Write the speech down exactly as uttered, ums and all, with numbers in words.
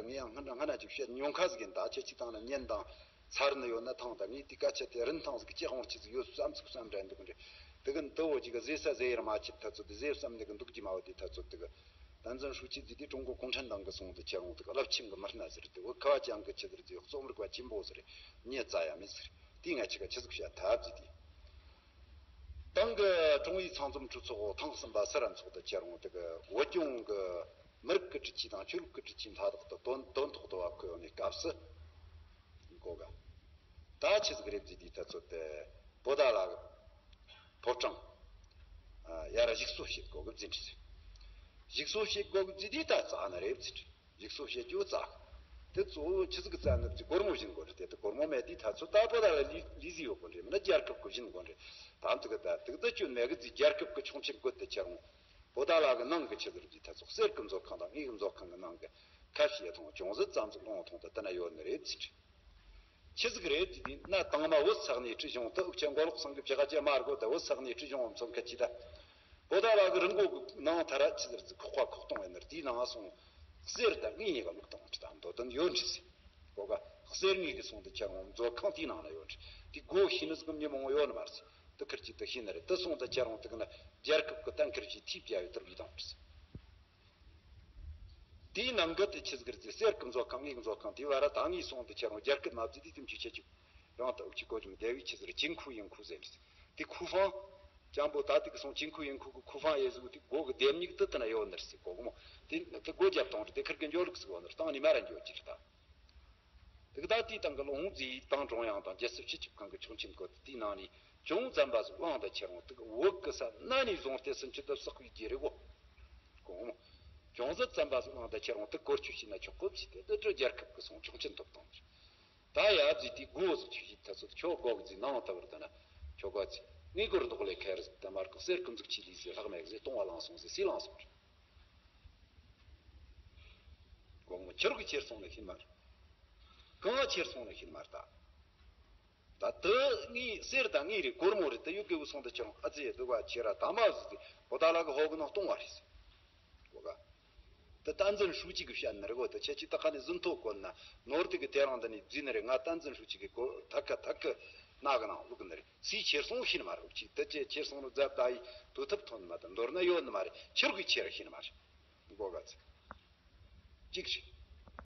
ངས་ཡང་སྔ་ན་སྔ་ན་ཅིག་བཤད་མྱོང་ཁ་ཟིག་ཡིན། ད་ཁྱེད་ཅིག་དང་ན་ཉན་དང་ཚར་ནི་ཡོད་ན་ཐང་། ད་ངས་དེ་སྐད་ཆ་དེ་རིན་ཐང་ཟིག་ཅི་ཧོང་ཆི་ཟིག་ཡོད་བསམ་ཚུགས་བསམ་འདྲ་འདུག་འདྲ། དེ་གི་འདི་བོ་ཅིག་གི་ཟེ་ས་ཟེ་ཡར་མ་ཆིབ་ཐ་ཚོད་དེ་ཟེ་བསམ་ནི་གི་འདུག་ཅི་མ་བ་དེ་ཐ་ཚོད་དེ་གི། བསྟན་འཛིན་ཧྲུའུ་ཅི་ཟིག་དེ་ཀྲུང་གོ་གུང་ཁྲན་ཏང་གི་སོང་དུ་ཁྱེད་རང་དེ་གི་རླབས་ཆེན་གི་མི་སྣ་ཟེར། དེ་བོ་ཁ་བ་ཅན་གི་ཆི་ཟེར་དེ་རྩོམ་རིག་པ་ཆེན་པོ་ཟེར། མྱི་རྩ་ཡ་མེད་ཟེར། དེ་ང་ཅིག་ག་ཆི་ཟིག་བཤད་ཐབས་ཟིག་དེ། ཏང་གི་ཀྲུང་ཨུའི་ཚང་འཛོམས་གྲོས་ཚོགས་ཐེངས་གསུམ་པ་སི་ར་ཚོགས་དུ་ཁྱེད་རང་དེ་གི་བོད་ལྗོངས་གི་མི་རིགས་ཀྱི་སྲིད་ཇུས་དང་ཆོས་ལུགས་ཀྱི་སྲིད་ཇུས་མཐའ་དག་ཏུ་དོན་དོན་ཐོག་ཏུ་བ་འཁོད་ཡོང་ནས་སྐབས་སུ་གོ་ག། ད་ཆི་ཟིག་རེད་ཟེར་དུས་ཐ་ཚོད་དེ་བོད་ཟླ་ལ་གི་ཕོ་བྲང་ཡར་ར་ཞིག་གསོ་བྱེད་དགོ་གི་ཟེར་ནི་རེད། ཞིག་གསོ་བྱེད་དགོ་གི་ཟེར་དུས་ད་རྩ་ནི་རེད་ཟེར་ནི་རེད། ཞིག་གསོ་བྱེད་རྒྱུ་རྩ། དེ་གཙོ་བོ་ཆི་ཟིག་རྩ་ནི་རེད་ཟེར་སྒོར་མོ་བྱིན་དགོ་རེད། དེ་ད་སྒོར་མོ་མེད་དུས་ཐ་ཚོད་ད་བོད་ཟླ་ལ་ལི་ལི་ཟི་ཡོད་དགོ་རེད། མིན་ན་རྒྱལ་ཁབ་གི་བྱིན་དགོ་རེད། ད་དེ་གི་ད་དེ་གི་ད་སྐྱོན་མེད་གི་ཟེར་རྒྱལ་ཁབ་གི་ཆོག་མཆན་དགོས་ཏེ་ཁྱེད་རང་བོད་ཟླ་ལ་གི་ནང་གི་ཆི་ཟིག་རེད་ཟེར་ཐ་ཚོད་གསེར་གི་མཛོད་ཁང་དང་དངུལ་གི་མཛོད་ཁང་གི་ནང་གི་ཁ་ཤས་ཐོང་ཅུང་ཟད་ཙམ་ཟིག་ལོང་ཐོང་ད་དེ་ན་ཡོད་ནི་རེད་ཟེར་ནི་རེད། ཆི་ཟིག་རེད་དེ་དེ་ན་དང་མ་བོད་ས་གནས་སྲིད་གཞུང་དུ་འུ་ཅག་མགོ་ལོག་ཚང་གི་ཕྱི་ཁ་ཅན་མ་རྒོ་ད་བོད་ས་གནས་སྲིད་གཞུང་འོ་མཚོན་ཁ་ཅི་ད། བོད་ཟླ་བ་གི་རི་མགོ་གི་ནང་ཐ་ར་ཆི་ཟིག་རེད་ཁོག་པ་ཁོག་སྟོང་ཡིན་ནར་དེའི་ནང་སོང་གསེར་དང་དངུལ་གཉིས་ཀ་བླུགས་བཏང་ཁྲི་དང་མདོ་དོན་ཡོད་འདྲི་ཟེར། གོ་ག་གསེར་དངུལ་གི་སོང་དུ་ཁྱེད་རང་མཛོད་ཁང་དེའི་ནང་ན་ཡོད་འདྲི། དེ་སྒོ་ཤེས་ནི་ཟིག་མི་མང་བོ་ཡོད་ནི་མ་རེད་ཟེར། དེ་ཁིར་གྱིས་དེ་ཤེས་ནི་རེད། དེ་སོང་དུ་ཁྱེད་རང་དེ་གི་ན་རྒྱལ་ཁབ་གི་གཏན་འཁེལ་གྱི་ཐིས་བརྒྱ་ཡོད་དེར་བླུགས་བཏང་འདྲི་ཟེར། དེའི་ནང་གི་དེ་ཆི་ཟིག་རེད་ཟེར། གསེར་གི་མཛོད་ཁང་དངུལ་གི་མཛོད་ཁང་དེའི་བར་ར་ད་དངུལ་སོང་དུ་ཁྱེད་རང་རྒྱལ་ཁབ་མ་བརྩིས་དུས་དེ་མཆུ་ཆེ་ཆུ་རང་ད་འུ་ཅི་གོ་ཅུམ་དེ་བའི་ཆི་ཟིག་རེད། ཅིང་ཁུ་ཡིན་ཁུ་ཟེར་ནི་ཟེར། དེ་ཁུ་ཧྥང་ཅང་པོ་ད་དེ་གི་སོང་ཅིང་ཁུ་ཡིན་ཁུ་གི་ཁུ་ཧྥང་ཡེ་ཟུག་དེ་སྒོ་གི་ལྡེབས་མིག་དེ་དེ་ན་ཡོད་ནི་རེད་ཟེར། གོ་གི་མོ་དེ་དེ་སྒོ་རྒྱབ་བཏང་རེད། དེ་ཁིར་གི་འཇོག་ལུགས་ཟིག་ཡོད་ནི་རེད། བཏང་ནི་མ་ར་འཇོག་ཅི་རེད་ད། དེ་གི་ད་དེའི་སྟེང་གི་ལོ་ཧོང་ཙི་ཏང་ཀྲུང་དབྱང་དང་རྒྱལ་སྲིད་སྤྱི་ཁྱབ་ཁང་གི་ཆོག་མཆན་བཀོད་དེ་དེའི་ནང་ནས་ཅུང་ཙམ་པ་ཟིག་བླངས་ད་ཁྱེད་རང་དེ་གི་བོད་གི་ས་གནས་ནས་བཟུང་སྟེ་སུམ་ཅུ་དུ་བསགས་པའི་རྒྱུ་རེད་གོ། གོང་མོ། ཅུང་ཟད་ཙམ་པ་ཟིག་བླངས་ད་ཁྱེད་རང་དེ་བཀོལ་སྤྱོད་བྱས་ན་ཆོག་གོ་བྱས་ཏེ་དེ་ཚོ་རྒྱལ་ཁབ་ཀྱི་སོང་ཆོག་མཆན་ཐོབ་བཏང་ཟིག་ད་ཡ་ཟིག་དེ་སྒོ་ཟིག་ཆུ་བྱས་ད་ཚོད་ཁྱོད་སྒོ་གི་ཟིག་ནང་ལྟ་བུར་ད་ན་ཁྱོད་གོ་ཚིག་ངའི་སྒོར་རྡོག་ལས་ཁེར་ཟིག་ད་མར་གི་གསེར་གི་མཛུག་ཆི་ལི་ཟིག་ལྷག་མེད་ཟིག་སྟོང་བ་བླངས་སོང་ཟིག་སུས་བླངས་སོང་རེད། གོང་མོ་ཁྱེར་གི་ཁྱེར་སོང་ནི་ཤེས་མ་རེད། གང་ཁྱེར་སོང་ནི་ཤེས་མ་རེད་ད། ད་དེ་ངའི་གསེར་དང་དངུལ་རེད། སྒོར་མོ་རེད། དེ་ཡུ་གེ་བུ་སོང་དུ་ཁྱེར་ཨ་ཙི་ཡེ་དུ་བ་ཁྱེར་ར་ད་མ་ཟིག་དེ་བོ་ད་ལ་གི་ཧོ་གི་ནང་གཏོང་བ་རེད། གོ་ག་དེ་བསྟན་འཛིན་ཧྲུའུ་ཅི་གི་བཤད་ནི་རེད་གོ། དེ་ཁྱེད་ཀྱིས་ད་ག་ནས་ཟིན་ཐོ་བཀོད་ན་ནོར་དེ་གི་དེ་རང་འདི་ནས་བརྫིས་ནི་རེད། ང་བསྟན་འཛིན་ཧྲུའུ་ཅི་གི་གོ་ཐ་ཁ་ཐ་ཁི་ན་གི་ནང་བླུག་ནི་རེད། སུས་ཁྱེར་སོང་ཤེས་ནི་མ་རེད། ཅིག་དེ་ཅེ་ཁྱེར་སོང་ནི་རྫབ་ད་ཡི་དུ་ཐུབ་ཐོན་མ་དང་མདོར་ན་ཡོད་ནི་མ་རེད། ཁྱེར་གི་ཁྱེར་ཤེས་ནི་མ་རེད། གོ་ག་ཚིག་གཅིག་རེད།